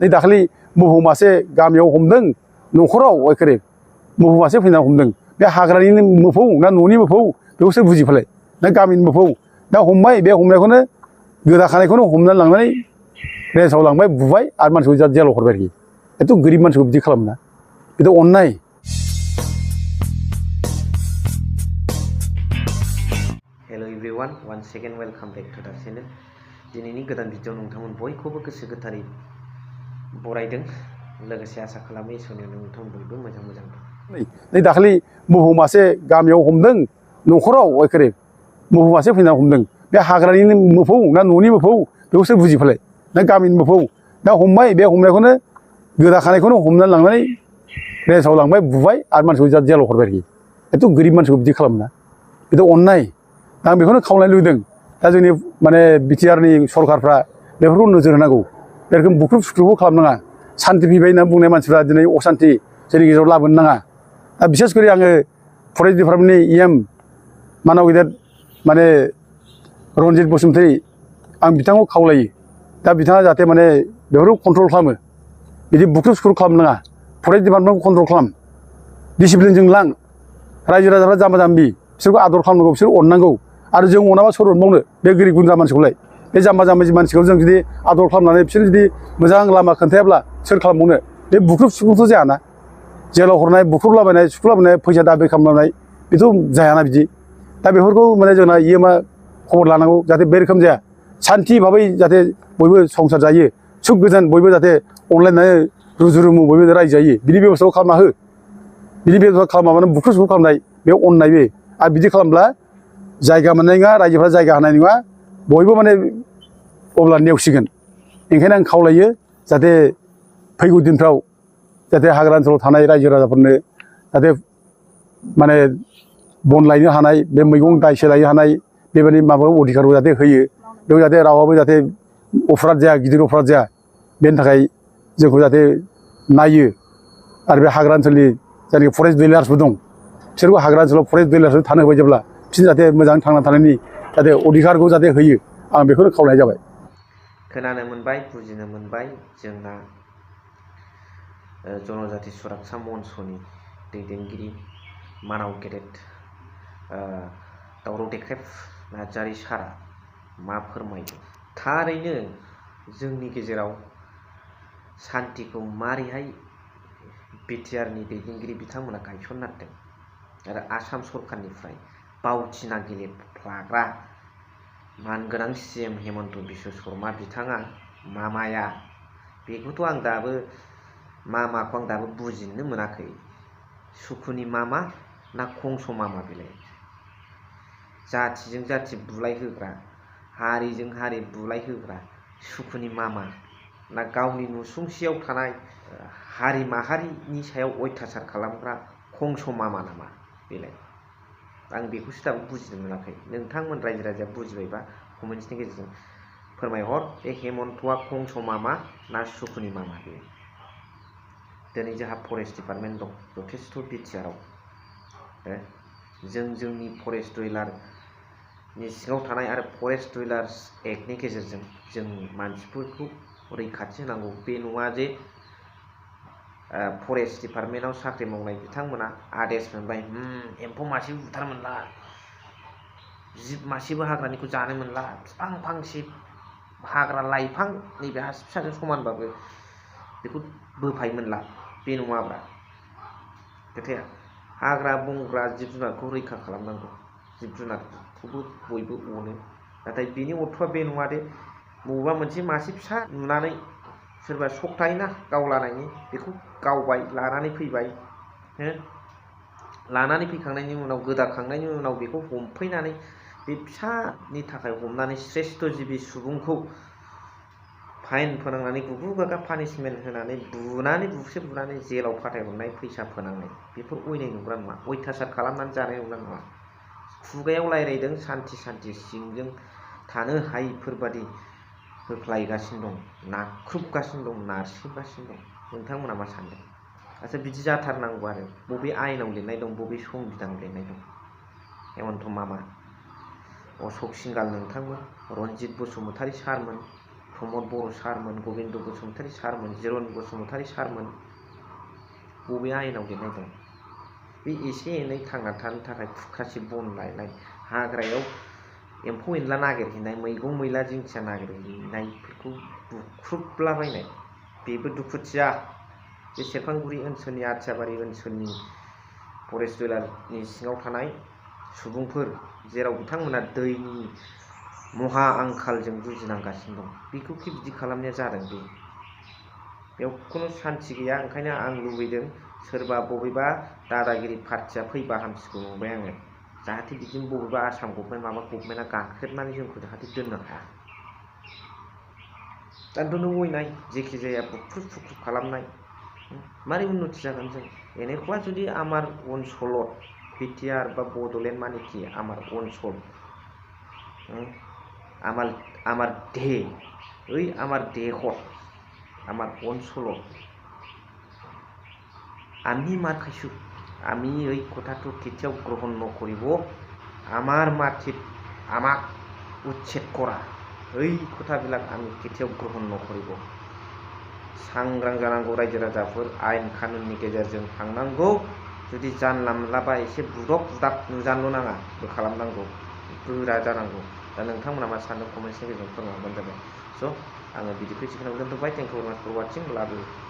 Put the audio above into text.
नै दाखालि मोफौ मासे गामियाव हमदों न'खराव एखेबारे मोफौ मासे फैनानै हमदों बे हाग्रानि मोफौ ना न'नि मोफौ बेखौसो बुजिफालाय ना गामिनि मोफौ दा हमबाय बे हमनायखौनो गोदाखानायखौनो हमनानै लांनानै रेन्सआव लांबाय बुबाय आरो मानसिखौ जेलाव हरबाय आरोखि एथ' गोरिब मानसिखौ बिदि खालामना बेथ' अननाय। Hello everyone once again welcome back to the channel. दिनैनि गोदान भिडिअ नोंथांमोन बयखौबो गोसो गोथारै बरायदों लोगोसे आसा खालामो इसोरनि नोंथांमोन बयबो मोजां दं। नै दाखालि मोफौ मासे गामियाव हमदों न'खराव एखेबारे मोफौ मासे फैनानै हमदों बे हाग्रानि मोफौ ना न'नि मोफौ बेखौसो बुजिफालाय ना गामिनि मोफौ दा हमबाय बे हमनायखौनो गोदाखानायखौनो हमनानै लांनानै रेन्सआव लांबाय बुबाय आरो मानसिखौ जेलाव हरबाय आरोखि एथ' गोरिब मानसिखौ बिदि खालामना बेथ' अननाय। आं बेखौनो खावलायनो लुबैदों दा जोंनि माने बिटिआरनि सरकारफ्रा बेफोरखौ नोजोर होनांगौ बे रोखोम बुख्रुब सुख्रुबखौ खालामनाङा सान्थि फैबाय होनना बुंनाय मानसिफ्रा दिनै असान्थि जोंनि गेजेराव लाबोनो नाङा। दा बिसेस करि आङो फरेस्ट डिपार्टमेन्टनि EM मानाव गेदेर माने रन्जित बसुमतारी आं बिथांखौ खावलायो दा बिथाङा जाहाथे माने बेफोरखौ कन्ट्रल खालामो बिदि बुख्रुब सुख्रुब खालामनाङा फरेस्ट डिपार्टमेन्टखौ कन्ट्रल खालाम डिसिप्लिनजों लां रायजो राजाफ्रा जाम्बा जाम्बि बिसोरखौ आदर खालामनांगौ बिसोर अननांगौ आरो जों अनाबा सोर अनबावनो बे गोरिब गुन्द्रा मानसिखौलाय बे जाम्बा जाम्बि मानसिखौ जों जुदि आदर खालामनानै बिसोर जुदि मोजां लामा खोन्थायाब्ला सोर खालामबावनो बे बुख्रुब सुख्रुबथ' जायाना जेलाव हरनाय बुख्रुबलाबायनाय सुख्रुबलाबायनाय फैसा दाबि खालामनाय बेथ' जायाना बिदि दा बेफोरखौ माने जोंना EMआ खबर लानांगौ जाहाथे बे रोखोम जाया सान्थि भाबै जाहाथे बयबो संसार जायो सुख गोजोन बयबो जाहाथे अनलायनानै रुजु रुमु बयबो रायजो जायो बिनि बेब'स्थाखौ खालामना हो बिनि बेब'स्था खालामाबानो बुख्रुब सुख्रुब खालामनाय बे अननाय बे आरो बिदि खालामब्ला जायगा मोननाय नङा रायजोफ्रा जायगा होनाय नङा बयबो माने अब्ला नेवसिगोन ओंखायनो आं खावलायो जाहाथे फैगौ दिनफ्राव जाहाथे हाग्रा ओनसोलाव थानाय रायजो राजाफोरनो जाहाथे माने बन लायनो हानाय बे मैगं दाइसे लायनो हानाय बेबायदि माबाखौ अधिकारखौ जाहाथे होयो बेयाव जाहाथे रावहाबो जाहाथे अफराद जाया गिदिर अफराद जाया बेनि थाखाय जोंखौ जाहाथे नायो आरो बे हाग्रा ओनसोलनि जायनाखि फरेस्ट डिलार्सबो दं बिसोरखौ हाग्रा ओनसोलाव फरेस्ट डिलार्सबो थानो होबाय जेब्ला बिसोर जाहाथे मोजां थांना थानायनि जाहाथे अधिकारखौ जाहाथे होयो आं बेखौनो खावलायनाय जाबाय। खोनानो मोनबाय बुजिनो मोनबाय जोंना जनजाति सुरक्षा मन्चनि दैदेनगिरि मानाव गेदेर दावराव देख्रेब नार्जारी सारा मा फोरमायदों थारैनो जोंनि गेजेराव सान्थिखौ मारैहाय बिटिआरनि दैदेनगिरि बिथांमोना गायसननांदों आरो आसाम सरकारनिफ्राय बावथिना गेलेफ्लाग्रा मानगोनां CM हेमन्त बिश्व शर्मा बिथाङा मामाया बेखौथ' आं दाबो मामाखौ आं दाबो बुजिनो मोनाखै सुखुनि मामा ना कंस मामा बेलाय जाथिजों जाथि बुलाय होग्रा हारिजों हारि बुलाय होग्रा सुखुनि मामा ना गावनि नुसुंसेयाव थानाय हारि माहारिनि सायाव अयथासार खालामग्रा कंस मामा नामा बेलाय आं बेखौसो दाबो बुजिनो मोनाखै नोंथांमोन रायजो राजाया बुजिबायबा कमेन्ट्सनि गेजेरजों फोरमायहर बे हेमन्तआ कंस मामा ना सुखुनि मामा बे दिनै जोंहा फरेस्ट डिपार्टमेन्ट दं जथेस्थ' बिटिआरआव जों जोंनि फरेस्ट डुइलारनि सिङाव थानाय आरो फरेस्ट डुइलार्स एक्टनि गेजेरजों जों मानसिफोरखौ रैखाथि होनांगौ बे नङा जे फरेस्ट डिपार्टमेन्टआव साख्रि मावनाय बिथांमोना आदेश मोनबाय एम्फौ मासेबो बुथारनो मोनला जिब मासेबो हाग्रानिखौ जानो मोनला बिफां फांसे हाग्रा लाइफां नैबे आसि फिसाजों समानबाबो बेखौ बोफायनो मोनला बे नङाब्रा खोथाया हाग्रा बंग्रा जिब जुनारखौ रैखा खालामनांगौ जिब जुनारखौबो बयबो अनो नाथाय बेनि अर्थ'आ बे नङा दे बबेबा मोनसे मासे फिसा नुनानै सोरबा सक थायोना गावलानायनि बेखौ गावबाय लानानै फैबाय लानानै फैखांनायनि उनाव गोदाखांनायनि उनाव बेखौ हमफैनानै बे फिसानि थाखाय हमनानै श्रेष्ठ जिबि सुबुंखौ फाइन फोनांनानै गुगु गागा पानिशमेन्ट होनानै बुसे बुनानै जेलाव फाथायहरनाय फैसा फोनांनाय बेफोर अयनाय नंगौना नङा अयथासार खालामनानै जानाय नंगौना नङा खुगायाव रायज्लायदों सान्थि सिंजों थानो हायैफोरबादि होख्लायगासिनो दं नाख्रुबगासिनो दं नारसिनगासिनो दं नोंथांमोना मा सानदों आच्छा बिदि जाथारनांगौ आरो बबे आयेनाव लिरनाय दं बबे संबिधानाव लिरनाय दं हेमन्त मामा अशक सिंगाल नोंथांमोन रन्जित बसुमतारी सारमोन प्रमद बर' सारमोन, गबिन्द बसुमतारी सारमोन, जिरन बसुमतारी सारमोन बबे आयेनाव लिरनाय दं? बे एसे एनै थांना थानो थाखाय थुख्रासे बन लायनाय, हाग्रायाव एम्फौ एनला नागिरहैनाय, मैगं मैला दिंखिया नागिरहैनायफोरखौ बुख्रुबलाबायनाय, बेबो दुखुथिया। बे सेरफांगुरि ओनसोलनि आथियाबारि ओनसोलनि फरेस्ट डिलारनि सिङाव थानाय सुबुंफोर, जेराव बिथांमोना दैनि महा आंखालजों जुजिनांगासिनो दं, बेखौखि बिदि खालामनाया जादों? बेयाव खुनु सान्थि गैया। ओंखायनो आं लुबैदों सोरबा बबेबा दादागिरि पार्टिया फैबा हामसिगौ नंबाय आङो। जाहाथे बिदिनो बबेबा आसाम गभर्नमेन्ट माबा गभर्नमेन्टआ गाख्रेबनानै जोंखौ जाहाथे दोननो हाया। दाथ' नों अयनाय जेखि जाया बुख्रुब सुख्रुब खालामनाय, मारै उन्नति जागोन जों? এনেকুৱা जुदि आमार अनसলত बिटिआर बा बड'लेण्ड माने कि आमार अनसल, আমার দেহ, ওই আমার দেহ, আমার অঞ্চল, আমি মার খাইছো, আমি এই কথাটো কেতিয়াও গ্ৰহণ নকৰিব। আমাৰ মাটিত আমাক উচ্ছেদ কৰা, এই কথাবিলাক আমি কেতিয়াও গ্ৰহণ নকৰিব। सांग्रां जानांगौ रायजो राजाफोर, आयेन कानुननि गेजेरजों थांनांगौ। जुदि जानला मोनलाबा एसे बुदब बुदाब नुजानो नाङा, बे खालामनांगौ, गोरा जानांगौ। दा नोंथांमोना मा सानो कमेन्टनि गेजेरजों फोरमायहरबानो जाबाय। स' आङो भिडिअखौ एसेखिनियावनो दोनथ'बाय। थेंक इउ भेरि माच फर वाचिं। लाभ इउ।